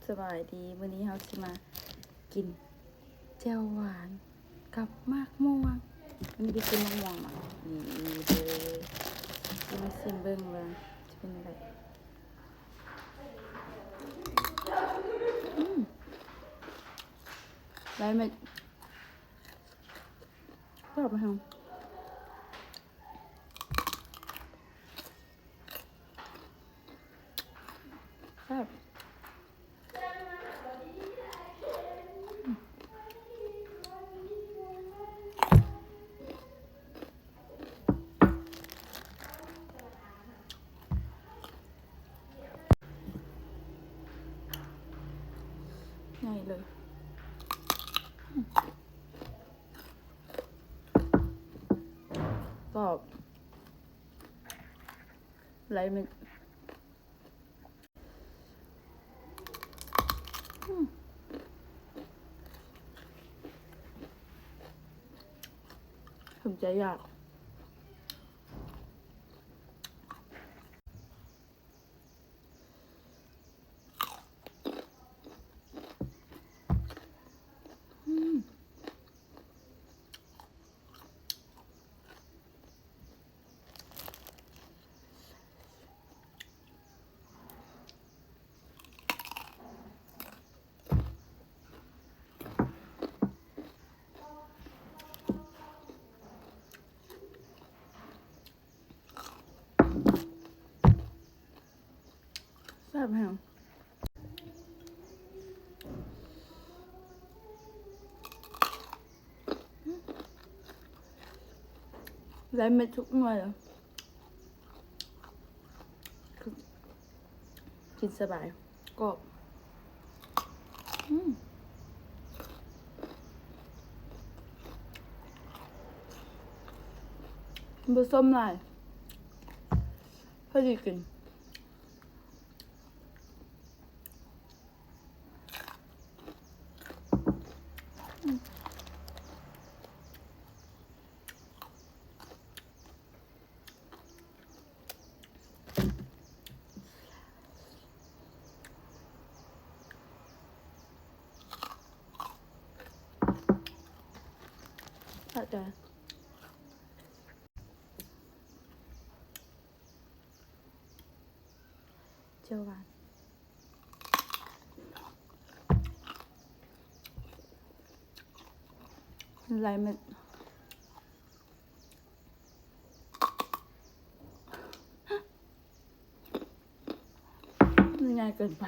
ສະບາຍດີ ມື້ນີ້ເຮົາຊິມາກິນແຈ່ວຫວານກັບໝາກມ່ວງ. ມື້ນີ້ໄດ້ກິນໝາກມ່ວງມາ ນີ້ເດີ ຊິມເບິ່ງວ່າຈະເປັນຈັ່ງໃດ. ອືມ ຫຼາຍເມັດ ແຊບແຮງ. ແຊບ ໃຫຍ່ເລີຍ ກອບ ຫຼາຍເມັດ. ອືມ ຖືກໃຈຢາກ. ອືມ ແຊບແຮງ ຫຼາຍເມັດທຸກໜ່ວຍເລີຍ. ກິນສະບາຍ ກອບ ອືມ ບໍ່ສົ້ມຫຼາຍ ພໍດີກິນ. ເຂົ້າໃຈ. ແຈ່ວຫວານ ຫຼາຍເມັດ ມັນໃຫຍ່ເກີນໄປ.